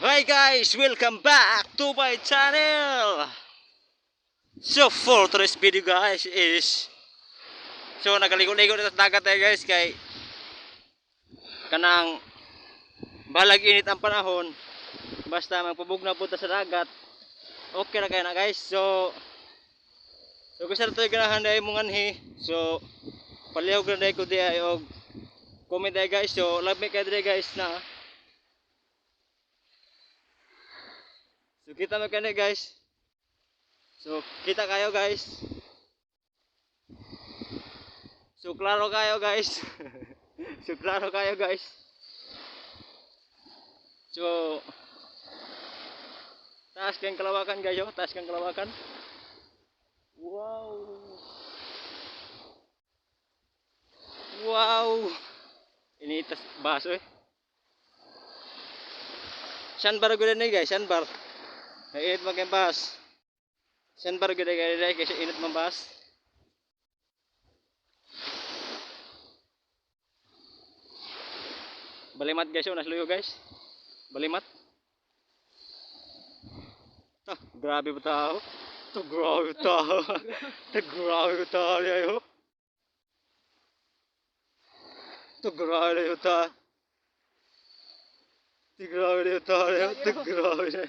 Hi guys! Welcome back to my channel! So for today's video, guys, is so nagaligo-ligo dito sa dagat tayo, guys, kay kanang balag init ang panahon, basta magpabog na punta sa dagat, okay na kayo na, guys. So gusto na tayo ganahan dahil mong anhi, so palihog na dahil ko di ay og comment dahil, guys. So love me kayo dahil, guys, na. So kita mo kani, guys. So kita kayo, guys. So klaro kayo, guys. So klaro kayo, guys. So taas kang kalawakan, guys, oh. Taas kang kalawakan. Wow. Wow. Initas baso eh. Sandbar gud ni, guys, sandbar. Init man kay bas. Sandbar gud kay kasi init man bas. Balimat, guys, oh, nasluyo, guys. Balimat. Ta, grabe ba tao? Ta, grabe tao. Ta, grabe tao ayo. Ta, grabe ta. Ta, grabe tao. Ta, grabe.